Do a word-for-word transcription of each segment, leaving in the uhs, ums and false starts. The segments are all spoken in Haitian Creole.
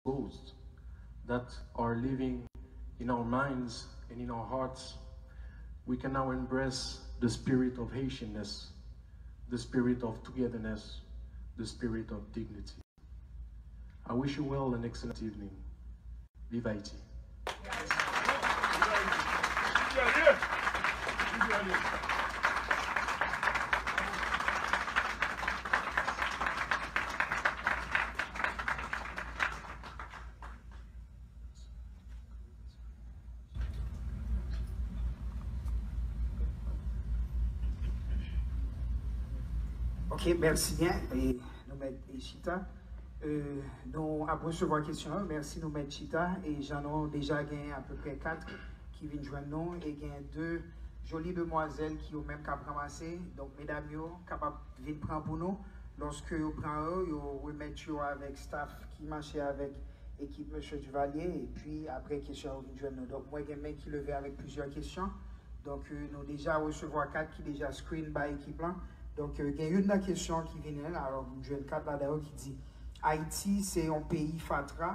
souls that are living in our minds and in our hearts, we can now embrace the spirit of Haitianness, the spirit of togetherness, the spirit of dignity. I wish you well and excellent evening. Vive Haïti. Ok, mèsi byen. E nou mèt e chita. E nou ap resevwa kesyon an. Mèsi, nou mèt chita. E jan nou deja gen apeprè kat ki vin jwenn nou. E gen de joli demwazèl ki yo menm k ap ranmase. Donk, medam yo kapab vin pran pou nou. Lòske yo pran yo, yo remèt yo avèk staff ki mache avèk ekip Mesye Duvalier. Epi, apre kesyon yo vin jwenn nou. Donk, mwen gen men ki leve avèk plizyè kesyon. Donk, euh, nou deja resevwa kat ki deja screen bay ekip lan. Donk, euh, gen youn nan kesyon ki vini la, alò, m jwenn kat ladan yo ki di, Ayiti se yon peyi fatra,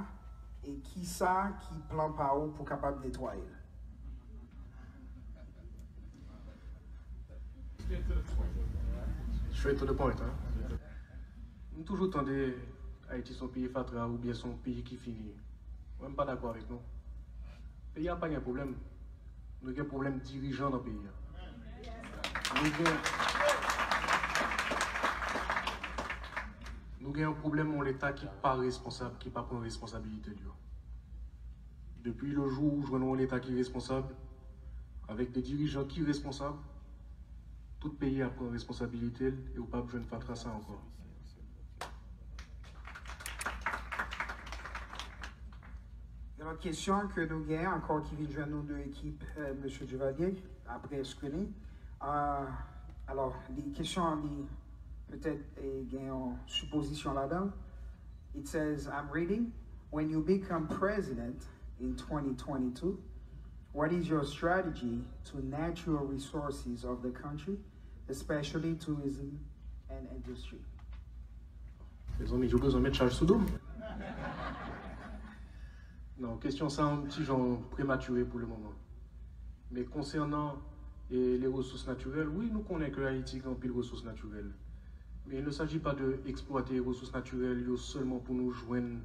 e kisa ki plan pa ou pou kapab netwaye l? Straight to the point, hein? M toujou tande Ayiti se yon peyi fatra oubyen se yon peyi ki fini. Mwen, m pa dakò avèk nou. Peyi a pa gen pwoblèm. Nou gen pwoblèm dirijan nan peyi a. Nou gen, nou gen yon pwoblèm yon Leta ki pa responsab, ki pa pran responsabilite l yo. Depi le jou ou jwenn yon Leta ki responsab, avèk de dirijan ki responsab, tout peyi a pran responsabilite l e ou p ap jwenn fatra sa ankò. Yon lòt kesyon ke nou gen ankò ki vin jwenn nou de ekip, euh, Mesye Duvalier, apre screening. Euh, alò, li, kesyon an, li petèt, eh, gen yon sipozisyon ladan l. It says, I'm reading, when you become president in twenty twenty-two, what is your strategy to natural resources of the country, especially tourism and industry? Mezanmi, yo bezwen met chaj sou do m. Non, kesyon sa yon ti jan prematire pou le moman. Men konsènan, e, les ressources naturelles, wi, nou konnen ke Ayiti gen anpil resous natirèl. Men il ne s'agit pas de eksplwate resous natirèl yo sèlman pou nou jwenn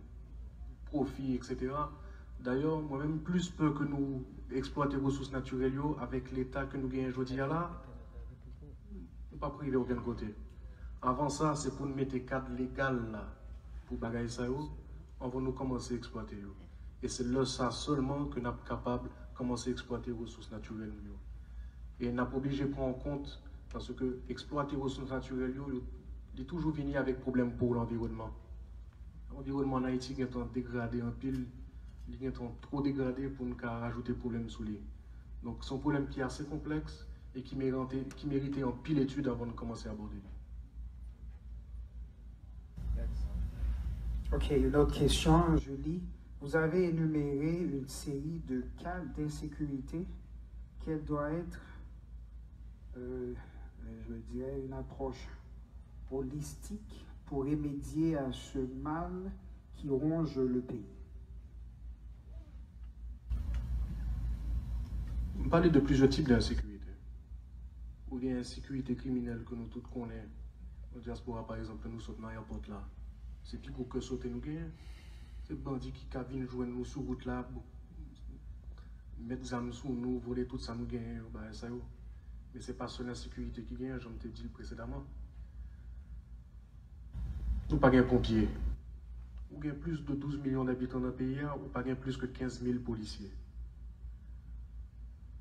pwofi, et cetera. Dayè, mwen menm, plis pè ke nou eksplwate resous natirèl yo avèk Leta ke nou genyen jodi a la, nou p ap rive okenn kote. Avan sa, se pou n mete kad legal la pou bagay sa yo, anvan nou kòmanse eksplwate yo. E se lè sa sèlman ke n ap kapab kòmanse eksplwate resous natirèl nou yo. E n ap oblije pran an kont, paske eksplwate resous natirèl yo, yo, li toujou vini avèk pwoblèm pou lanviwònman. Lanviwònman an Ayiti gentan degrade anpil, li gentan twò degrade pou n ka rajoute pwoblèm sou li. Donk, se yon pwoblèm ki ase konplèks e ki merite, ki merite anpil etid avan n kòmanse abòde li. Ok, une autre question, je lis. Vous avez énuméré une série de cas d'insécurité. Quelle doit être, euh, je dirais, une approche holistique pour remédier à ce mal qui ronge le pays? M pale de plizyè tip de ensekirite. Ou gen ensekirite kriminèl ke nou tout konnen. Nan dyaspora, pa egzanp, lè nou sot nan airport la, se pi gwo kè sote nou genyen. Se bandi ki ka vin jwenn nou sou wout la, met zam sou nou, vole tout sa nou genyen yo, bagay sa yo. Men se pa sèl ensekirite ki genyen, jan m te di l presedaman. Nou pa gen ponpye. Ou gen plis de douz milyon d'abitan nan peyi a, ou pa gen plis ke kenz mil polisye.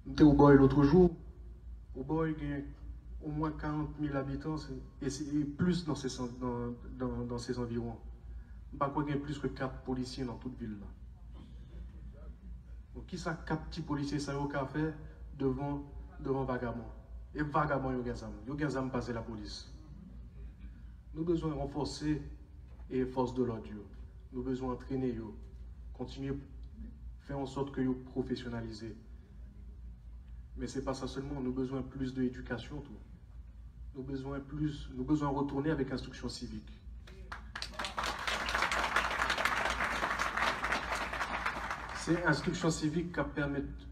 M te Obòy lòt jou. Obòy gen omwen karant mil abitan, se, e se, e plis dans ces, dans, dans, dans ces environs. M pa kwè gen plis ke kat polisye nan tout vil la. Bon, kisa kat ti polisye sa yo ka fè devan, devan vagabon? E vagabon yo gen zam. Yo gen zam pase lapolis. Nou bezwen ranfòse e fòs de lòd yo. Nou bezwen antrene yo. Kontinye fè an sòt ke yo pwofesyonalize. Men se pa sa sèlman, nou bezwen plis de edikasyon tou. Nou bezwen plis, nou bezwen retounen avèk enstriksyon sivik. Se enstriksyon sivik k ap pèmèt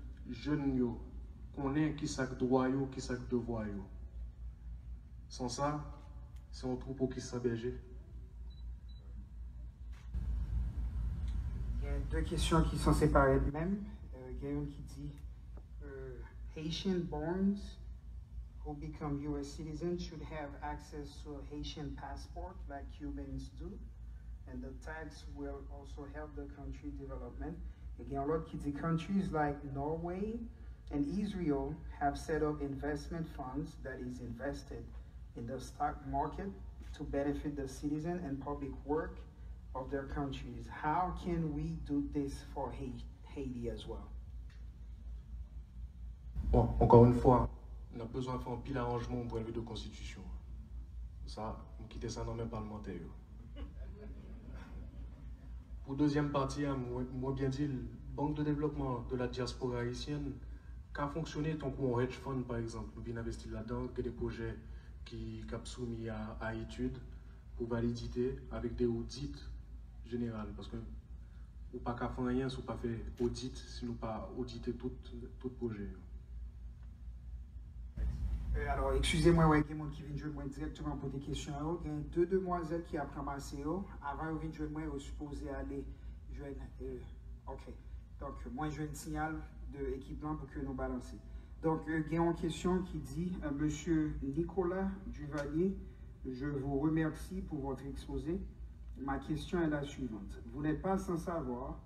jèn yo konnen kisa k dwa yo, kisa k devwa yo. San sa, se yon twoupo ki san bèje. Gen de kesyon ki sanse parèt menm. Euh, gen youn ki di, euh, Haitian borns who become U S citizens should have access to a Haitian passport like Cubans do, and the tax will also help the country development. E gen yon lòt ki di, countries like Norway and Israel have set up investment funds that is invested in the stock market to benefit the citizen and public work of their countries. How can we do this for Haiti as well? Bon, encore une fois, n ap bezwen fè anpil aranjman au point de vue de konstitisyon an. Sa, m kite sa nan men palmantè yo. Pou dezyèm pati a, mwen, mwen byen di l, Banque de développement de la diaspora haïtienne ka fonksyone tankou yon hedge fund, pa egzanp. Nou vin envesti ladan, gen de pwojè ki, k ap soumi a, a etid pou validite avèk de odit jeneral. Paske ou pa ka fè anyen si w pa fè odit, si nou pa odite tout, tout pwojè yo. Euh, alò, eskize mwen, wè gen moun ki vin jwenn mwen dirèkteman pote kesyon yo. Gen de demwazèl ki ap ranmase yo. Avan yo vin jwenn mwen, yo sipoze ale jwenn. Euh, ok. Donk, mwen jwenn siyal de ekip lan pou ke nou balanse. Donk, euh, gen yon kesyon ki di, euh, Monsieur Nicolas Duvalier, je vous remercie pour votre exposé. Ma question est la suivante. Vous n'êtes pas sans savoir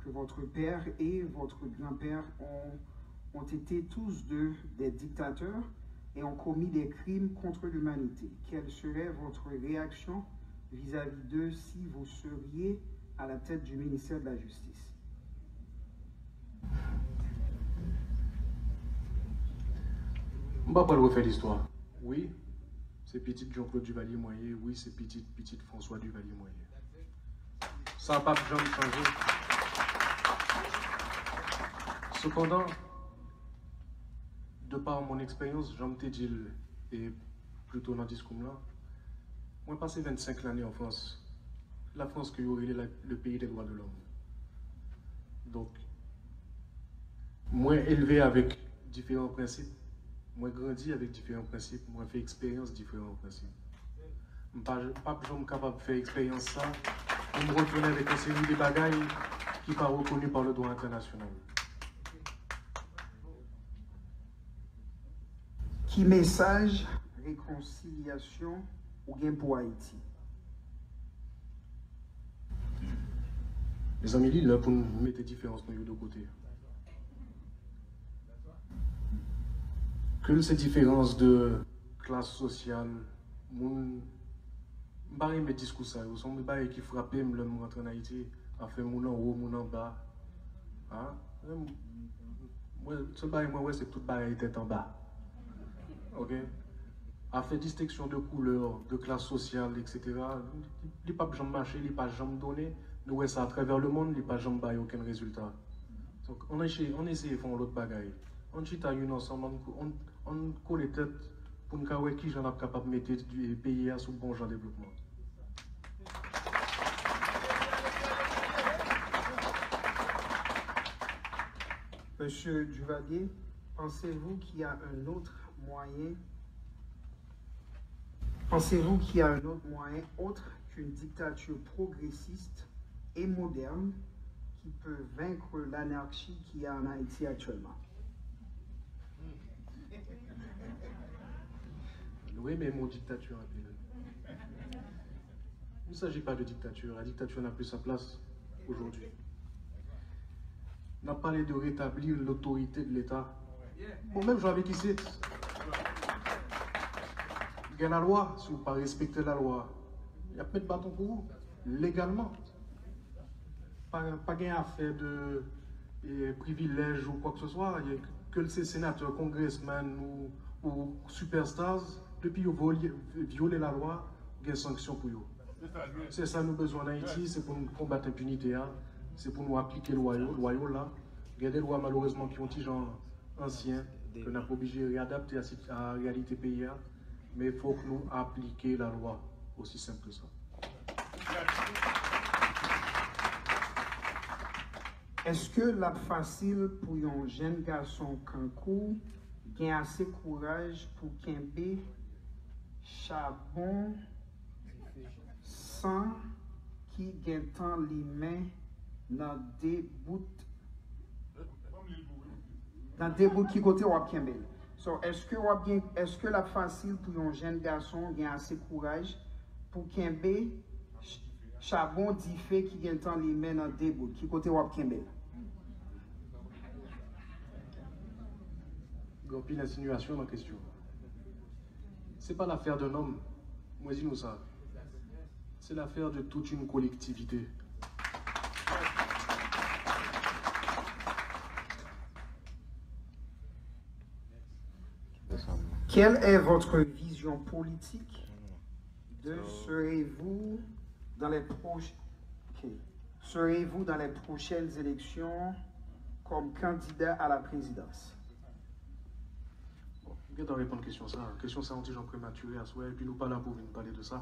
que votre père et votre grand-père ont, ont été tous deux des dictateurs et ont commis des crimes contre l'humanité. Quelle serait votre réaction vis-à-vis d'eux si vous seriez à la tête du ministère de la Justice? M pa pral refè listwa. Wi, se pitit Jean-Claude Duvalier mwen ye. Wi, se pitit, pitit François Duvalier mwen ye. Sa p ap janm chanje. Sepandan, de par mon expérience, jan m te di l, e, plito nan diskou m lan, mwen pase vennsenk lane an Frans. La France ke yo rele la, le pays des droits de l'homme. Donk, mwen elve avèk diferan prensip, mwen grandi avèk diferan prensip, mwen fè eksperyans diferan prensip. M pa, p ap janm kapab fè eksperyans sa pou m retounen avèk yon seri de bagay ki pa reconnus par le droit international. Ki mesaj rekonsilyasyon ou gen pou Ayiti? Mezanmi, li lè pou n mete diferans nou yo de kote. Ke l se diferans de klas sosyal, moun, m pa renmen diskou sa yo. Se yon bagay ki frape m lè m rantre ann Ayiti, afè moun anwo, moun anba. A, mwen, sèl bagay mwen wè, se tout bagay tèt anba. Oke? Afè distenksyon de koulè, de klas sosyal, etsetera, li p ap janm mache, li pa janm donnen. Nou wè sa atravè lemonn, li pa janm bay okenn rezilta. Donk, ann eseye, ann eseye fè yon lòt bagay. Ann chita youn ansanm, ann, ann, ann kole tèt pou n ka wè kijan n ap kapab mete peyi a sou bon jan devlopman. Monsieur Duvalier, pensez-vous qu'il y a un autre moyen, pensez-vous qu'il y a un autre moyen autre qu'une dictature progressiste et moderne qui peut vaincre l'anarchie qu'il y a en Haïti actuellement? Nou renmen mo diktati anpil. Il ne s'agit pas de dictature. La dictature n'a plus sa place aujourd'hui. N ap pale de rétablir l'autorité de l'État. Bon, menm jan avèk isit. Gen lalwa, si w pa respekte lalwa, y ap met baton pou ou, legalman. Pa, pa gen afè de e, privilèj ou kwakeseswa, ke l se senatè, congressman ou, ou superstars, depi yo vyole, vyole lalwa, gen sanksyon pou yo. Se sa nou bezwen ann Ayiti, se pou n konbat enpinite a, se pou nou aplike lwa yo, lwa yo la. Gen de lwa malerezman ki yon ti jan ansyen, ke n ap oblije readapte a, sit- a reyalite peyi a, men fòk nou aplike lalwa, osi senp ke sa. Èske l ap fasil pou yon jèn gason kankou gen ase kouraj pou kenbe chabon san ki gentan limen nan de bout nan de bout ki kote w ap kenbe l? So, èske w ap gen, èske l ap fasil pou yon jèn gason gen ase kouraj pou kenbe ch- chabon dife ki gentan limen nan de bout? Ki kote w ap kenbe l? Gen anpil ensiniyasyon nan kesyon. Se pa lafè de nonm, mwen di nou sa. Se lafè de tout yon kolektivite. Quelle est votre vision politique de serez-vous dans les proches ok. Serez-vous dans les prochaines élections comme candidat à la présidence? Bon, m gentan reponn kesyon sa. Kesyon sa yon ti jan prematire aswè, epi nou pa la pou vin pale de sa.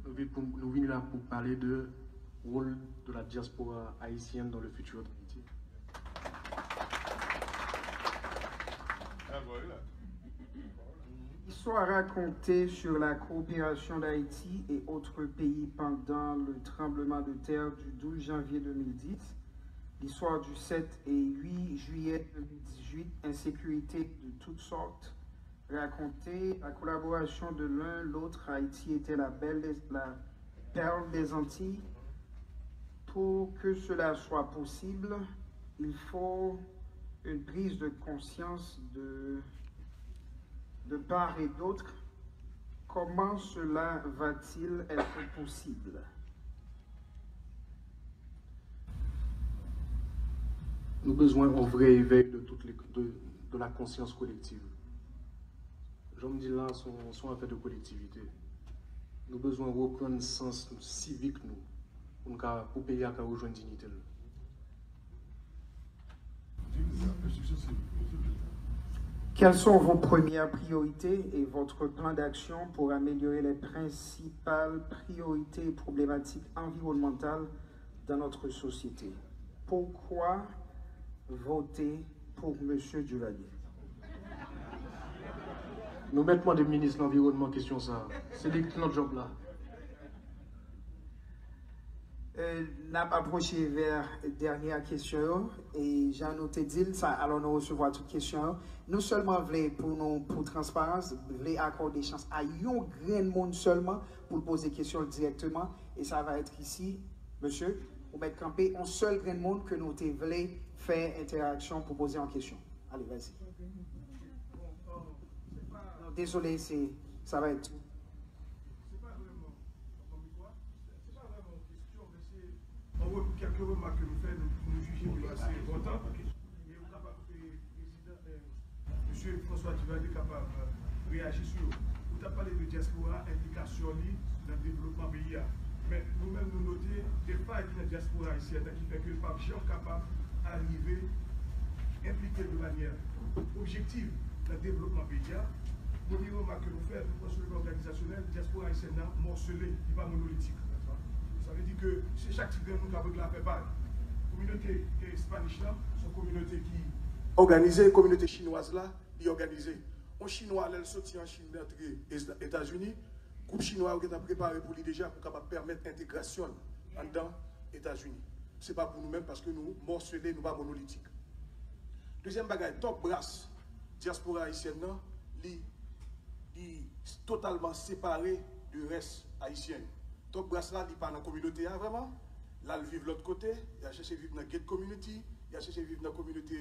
Nou vin pou, nou vin la pou pale de rôle de la diaspora haïtienne dans le futur d'Haïti. L'histoire racontée sur la coopération d'Haïti et autres pays pendant le tremblement de terre du douze janvier deux mille dix, l'histoire du sept et huit juillet deux mille dix-huit, insécurité de toutes sortes racontée, la collaboration de l'un l'autre, Haïti était la belle des- la perle des Antilles. Pour que cela soit possible, il faut une prise de conscience de, de part et d'autre. Comment cela va-t-il être possible? Nou bezwen yon vrè evèy de tout le, de, de la konsyans kolektiv. Jan m di la, se yon, se yon afè de kolektivite. Nou bezwen reprann sans sivik nou pou n ka, pou peyi a ka rejwenn diyite l. Quelles sont vos premières priorités et votre plan d'action pour améliorer les principales priorités et problématiques environnementales dans notre société? Pourquoi voter pour Monsieur Duvalier? Nou mèt mande minis lanviwònman kesyon sa. Se li ki nan djòb la. N ap apwoche vè dènyè kesyon yo. E jan nou te di l, sa, alò nou resevwa tout kesyon yo. Nou sèlman vle, pou nou, pou transparans, vle akòde chans a yon grenn moun sèlman pou l poze kesyon l dirèkteman. Et ça va être ici, mesye, ou mèt kanpe yon sèl grenn moun ke nou te vle fè entèraksyon pou poze yon kesyon. Ale, vas-y. Non, désolé, c'est, ça va être tout. Se pa vrèman, se pa vrèman yon kesyon, men se yon re- kèk remak ke nou fè, nou, nou jije ke li ase enpòtan. E ou kapab, e, prezidan, e, mesye François Duvalier kapab, e, reyaji sou yo. Ou t ap pale de dyaspora, enplikasyon li nan devlopman peyi a. Men nou menm, nou note de fay ki nan dyaspora ayisyèn nan ki fè ke l p ap janm kapab arive enplike l de manyè objektif nan devlopman peyi a. Premye remak ke nou fè, nou pran sou le plan òganizasyonèl, dyaspora ayisyèn nan mòsele, li pa monolitik. Sa vle di ke se chak ti grenn moun k ap regle afè pa l. Kominote, e, Spanish lan, se yon kominote ki òganize, kominote chinwaz la, li òganize. Yon chinwa, lè l soti an Chin, li antre Eta- Etazini, gwoup chinwa yo gentan prepare pou li deja pou kapab pèmèt entegrasyon l anndan Etazini. Se pa pou nou menm, paske nou mòsele, nou pa monolitik. Dezyèm bagay, Top Brass, dyaspora ayisyèn nan, li, li totalman separe de rès ayisyen yo. Top Brass la, li pa nan kominote a vrèman. L al viv lòt kote, y al chèche viv nan gated community, y al chèche viv nan kominote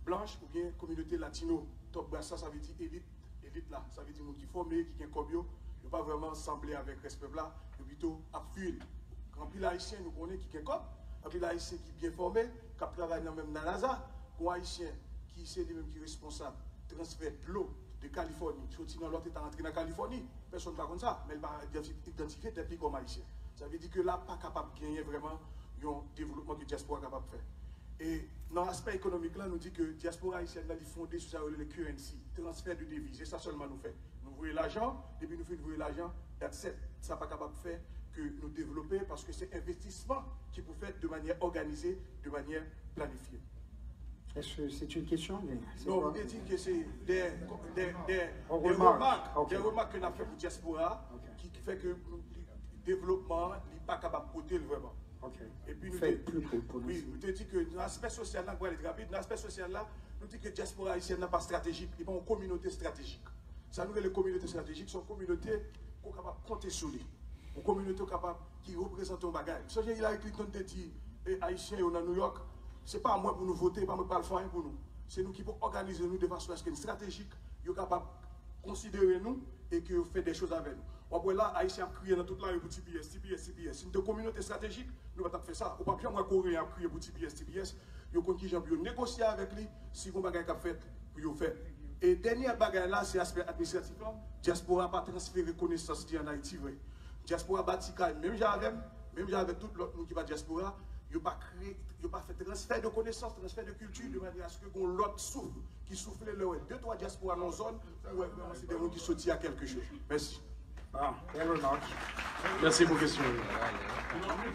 blanch oubyen kominote latino. Top Brass la, sa vle di elit, elit la. Sa vle di moun ki fòme, ki gen kòb yo. Yo pa vrèman sanble avèk rès pèp la. Yo pito ap fiy l. Gen anpil ayisyen nou konnen ki gen kòb, anpil ayisyen ki byen fòme, k ap travay nan menm nan Laza. Gen yon ayisyen ki se li menm ki responsab transfè dlo de Kalifòni, soti nan lòt eta antre nan Kalifòni. Pèsonn pa konn sa, men l pa idanti- idantifye tèt li kòm ayisyen. Sa vle di ke la pa kapab genyen vrèman yon devlopman ke dyaspora kapab fè. E nan aspè ekonomik la, nou di ke dyaspora ayisyèn nan, li fonde sou sa yo rele currency, transfè de deviz. E sa sèlman nou fè. Nou voye lajan, depi nou fin voye lajan, that's it. Sa pa kapab fè ke nou devlope, paske se envestisman ki pou fèt de manyè òganize, de manyè planifye. Est-ce que c'est une question? Non, mwen te di ke se de, de, de, de remak, de remak ke n ap fè pou dyaspora a, ki, ki fè ke devlopman an, li pa kapab pote l vrèman. Epi nou te, wi, nou te di ke nan aspè sosyal la, pou ale rapid, nan aspè sosyal la, nou di ke dyaspora ayisyèn nan pa estratejik, li pa yon kominote estratejik. Sa nou rele kominote estratejik, se yon kominote ke w kapab konte sou li. Yon kominote w kapab ki reprezante yon bagay. M sonje Hillary Clinton te di e, Ayisyen yo nan New York, se pa mwen pou nou vote, e pa mwen k pral fè anyen pou nou. Se nou ki pou òganize nou de fason aske n estratejik, yo kapab konsidere nou e ke yo fè de choz avè nou. W ap wè la, Ayisyen ap kriye nan tout lari pou T P S, T P S, T P S. Si n te kominote estratejik, nou pa t ap fè sa. Ou p ap janm wè Koreyen ap kriye pou T P S, T P S. Yo konn kijan pou yo negosye avèk li si gon bagay k ap fèt pou yo fè. E dènyè bagay la, se aspè administratif lan. Dyaspora pa transfere konesans li ann Ayiti vre. Dyaspora bati kay menm jan avè m, menm jan avèk tout lòt moun ki pa dyaspora, yo pa kreye, yo pa fè transfè de konesans, transfè de kilti, de manyè aske gon lòt souf ki soufle lè w wè de twa dyaspora nan yon zòn, ou wè vrèman se de moun ki soti a kèlke choz. Mèsi. Ah, bèl remake. Mèsi pou kesyon yo.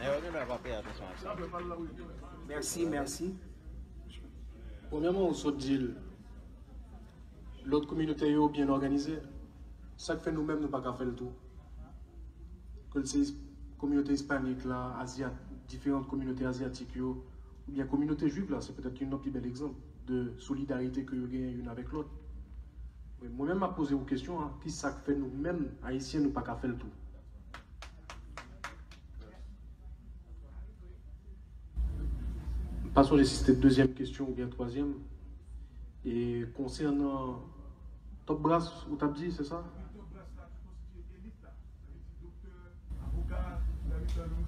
Nèg yo genlè pa peye atansyon ak sa. Mèsi, mèsi. Premyèman, ou sot di l, lòt kominote yo byen òganize. Sa k fè nou menm nou pa ka fè l tou? Ke l se kominote ispanik la, azyat, diferan kominote azyatik yo, oubyen kominote jwif la, se petèt youn nan pi bèl egzanp de solidarite ke yo genyen youn avèk lòt. Men mwen menm m ap poze w kesyon an, ki sa k fè nou menm ayisyen nou pa ka fè l tou? M pa sonje si se te dezyèm kesyon oubyen twazyèm. E konsènan Top Brass, ou t ap di, se sa? Top Brass la ki konstitiye elit la, sa vle di doktè, avoka, nan mitan nou,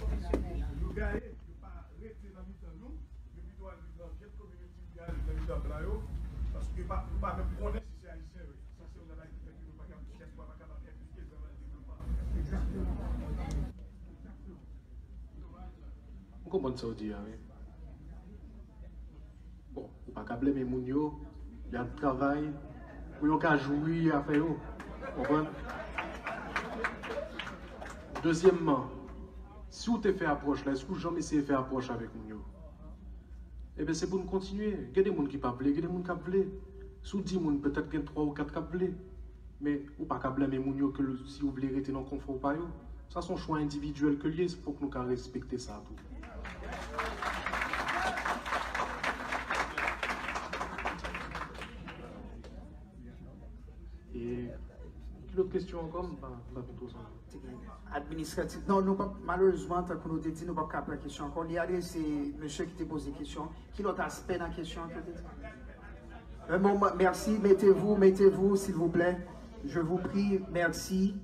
yo gaye, yo pa rete nan mitan nou, yo pito al viv nan vye kominote, yo al viv nan mitan blan yo, paske yo pa, yo pa menm konnen si se ayisyen yo ye. Sa se yon bagay ki fè ke nou pa kapab, dyaspora pa kapab enplike nan devlopman. M konprann sa w di a, wi. Bon, ou pa ka blame moun yo, y ap travay pou yo ka jwi afè yo. Konprann? Dezyèmman, si w te fè apwòch la, èske w janm eseye fè apwòch avèk moun yo? Ebyen, se pou n kontinye. Gen de moun ki p ap vle, gen de moun k ap vle. Si w di moun, petèt gen twa ou kat k ap vle. Men ou pa ka blame moun yo ke l- si yo vle rete nan konfò pa yo. Sa se yon chwa endividyèl ke l ye, fòk nou ka respekte sa tou. E ki lòt kesyon ankò? M pa m pa vin twò sa. Administratif. Non, nou p ap, malerezman, tankou nou te di, nou p ap ka pran kesyon ankò. Li adrese mesye ki te poze kesyon. Ki lòt aspè nan kesyon an ke w te di? Un moment, merci. Mettez-vous, mettez-vous, s'il vous plaît. Je vous prie, merci.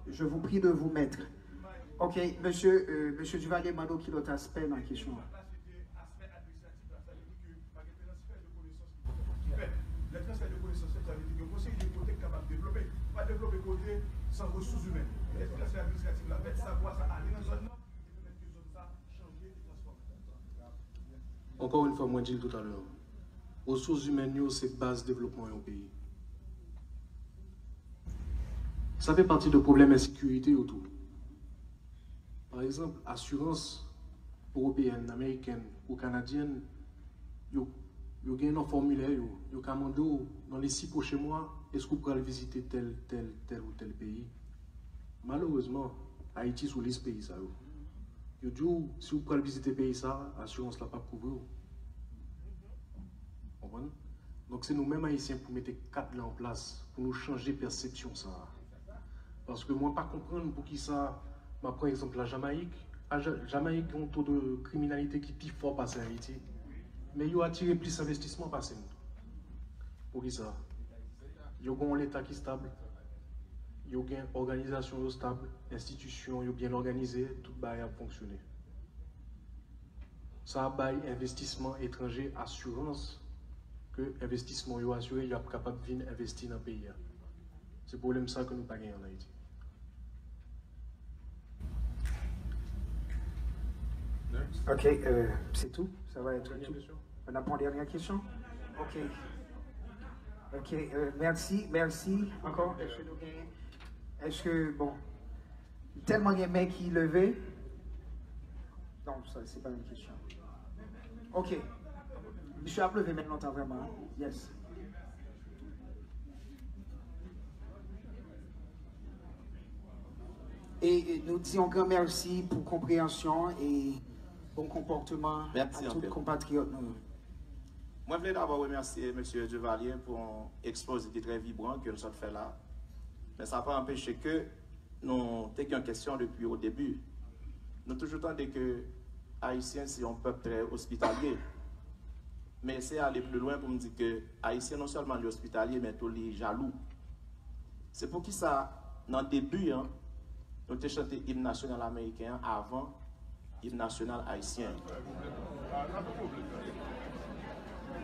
Je vous prie de vous mettre. Ok, mesye, euh, mesye Duvalier mande w ki lòt aspè nan kesyon an. Lè transfè de konesans fèt, lè transfè de konesans fèt, sa vle di gen yon seri de kote ki kapab devlope. Ou pa devlope kote san resous imèn. Lè transfè administratif la fèt, savwa sa ale nan zòn nan, e pèmèt ke zòn sa chanje e transfòme. Encore une fois, mwen di l toutalè, resous imèn yo se baz devlopman yon peyi. Sa fè pati de pwoblèm ensekirite yo tou. Pa egzanp, asirans ewopeyèn, amerikèn ou kanadyèn, yo, yo gen nan fòmilè yo, yo ka mande w, dans les six prochains mois, èske w pral vizite tèl, tèl, tèl ou tèl peyi? Malerezman, Ayiti sou lis peyi sa yo. Yo di w, si w pral vizite peyi sa, asirans la p ap kouvri w. Konprann? Donk, se nou menm Ayisyen pou mete kad la an plas, pou nou chanje pèsepsyon sa a. Paske mwen pa konprann poukisa, m ap pran egzanp Lajamayik. A Ja- Jamayik gen yon to de kriminalite ki pi fò pase Ayiti. Men yo atire plis envestisman pase n. Poukisa? Yo gen yon leta ki stab, yo gen òganizasyon yo stab, enstitisyon yo byen òganize, tout bagay ap fonksyone. Sa ap bay envestisman etranje asirans ke envestisman yo asire, y ap kapab vin envesti nan peyi a. Se pwoblèm sa ke nou pa genyen ann Ayiti. Ok, euh, c'est tout. Ça va être tout. On a une dernière question? Ok. Ok, euh, merci, merci encore. Est-ce que nous gagnons? Est-ce que, bon, Tèlman gen men ki leve. Non, sa, se pa yon kesyon. Ok. Misye ap leve men lontan vrèman. Yes. E, e nou di yon gran mèsi pou konpreyansyon e bon konpòteman a tout konpatriyòt nou yo. Mwen vle dabò remèsye Mesye Duvalier pou yon ekspoze ki trè vibran ke l sot fè la. Men sa pa anpeche ke nou te gen yon kesyon depi o debi. Nou toujou tande ke Ayisyen se yon pèp trè ospitalye. Men se ale pli lwen pou m di ke Ayisyen non sèlman li ospitalye, men tou li jalou. Se poukisa, nan debi an, nou te chante im nasyonal ameriken an avan im nasyonal ayisyen an.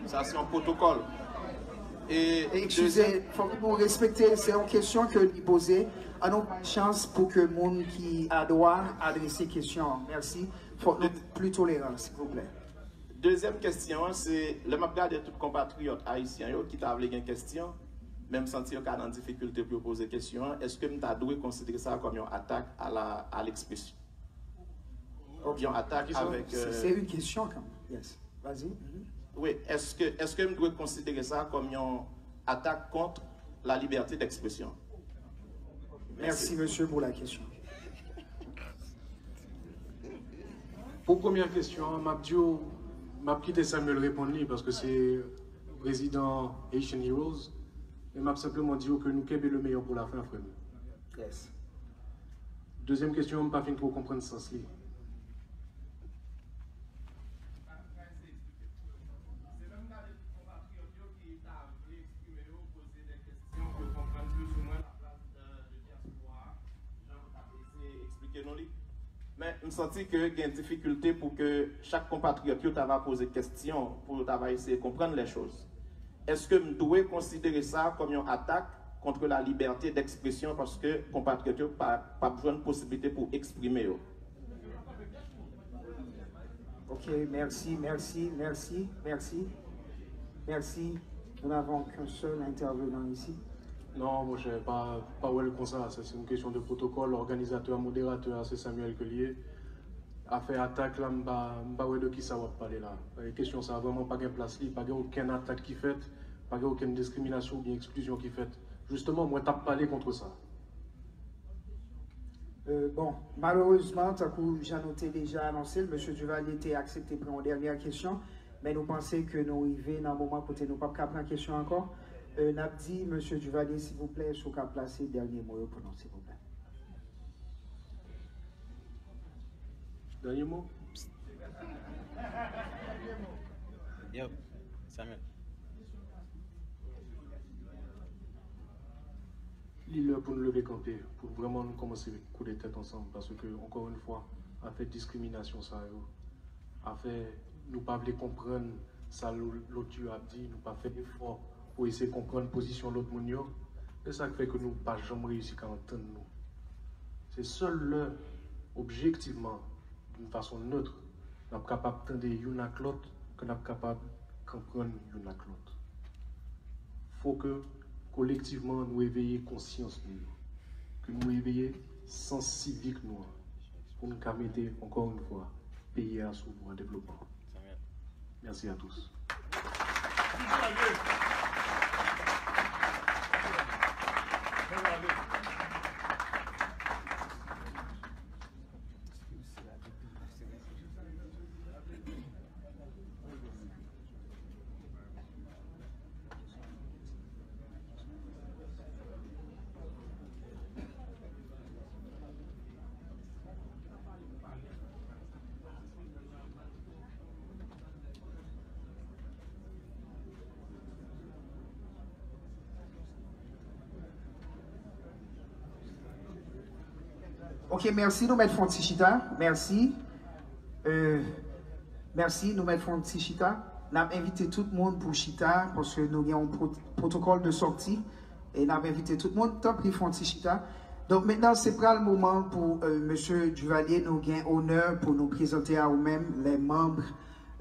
Sa se yon pwotokòl. E Eskize, fòk nou respekte, se yon kesyon ke li poze. An nou bay chans pou ke moun ki a dwa adrese kesyon an. Mèsi. Fòk nou pli toleran, silvouplè. Dezyèm kesyon an, se lè m ap gade tout konpatriyòt ayisyen yo ki ta vle gen kesyon, men m santi yo ka nan difikilte pou yo poze kesyon an, èske m ta dwe konsidere sa kòm yon atak a la, a lekspresyon? Yon atak avèk. Se yon kesyon kanmenm. Yes. Vas-y. Wi, èske, èske m dwe konsidere sa kòm yon atak kont la liberté d'expression? Merci, monsieur, pour la question. Pou premyè kesyon an, m ap di w, m ap kite Samuel reponn li, paske se prezidan Haitian Heroes, men m ap senpleman di w ke nou kenbe le meilleur pour la fin, frè m. Yes. Dezyèm kesyon an, m pa fin twò konprann sans li. Men m santi ke gen difikilte pou ke chak konpatriyòt yo ta va poze kestyon, pou yo ta va eseye konprann lè choz. Èske m dwe konsidere sa kòm yon atak contre la liberté d'expression paske konpatriyòt yo pa p ap jwenn posiblite pou eksprime yo? Ok, merci, merci, merci, merci, merci. Nous n'avons qu'un seul intervenant ici. Non, monchè, pa, pa wè l konsa. Sa se yon kesyon de pwotokòl. Òganizatè a, moderatè a, se Samuel ke l ye. Afè atak la, m pa, m pa wè de kisa w ap pale la. E kesyon sa a vrèman pa gen plas li. Pa gen okenn atak ki fèt, pa gen okenn diskriminasyon oubyen eksklizyon ki fèt. Jisteman, mwen t ap pale kont sa. Euh, bon, malerezman, tankou jan nou te deja anonse l, Mesye Duvalier te aksepte pran yon dènyè kesyon, men nou panse ke nou rive nan moman kote nou p ap ka pran kesyon ankò. Euh, n ap di Mesye Duvalier, silvouplè, si w ka plase dènye mo yo pou nou, silvouplè. Dènye mo? Yep, Samuel. Li lè pou n leve kanpe, pou vrèman nou kòmanse kole tèt ansanm, paske, ankò yon fwa, afè diskriminasyon sa yo, afè nou pa vle konprann sa lo-, lòt yo ap di, nou pa fè efò pou eseye konprann pozisyon lòt moun yo, se sa k fè ke nou pa janm reyisi ka antann nou. Se sèl lè, objektivman, d'une façon neutre, n ap kapab tande youn ak lòt, ke n ap kapab konprann youn ak lòt. Fò ke, kolektivman, nou eveye konsyans nou yo, ke nou eveye sans sivik nou an, pou n ka mete, ankò yon fwa, peyi a sou vwa devlopman. Merci à tous. Ok, mèsi, nou mèt fè yon ti chita. Mèsi. Euh, mèsi, nou mèt fè yon ti chita. N ap envite tout moun pou chita, paske nou gen yon pwot-, pwotokòl de sòti. E n ap envite tout moun, tanpri, fè yon ti chita. Donk, mentnan, se pral moman pou, euh, Mesye Duvalier, nou gen onè pou nou prezante a ou menm, les membres,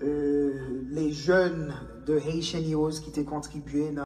euh, les jeunes de Haitian Heroes ki te kontribye nan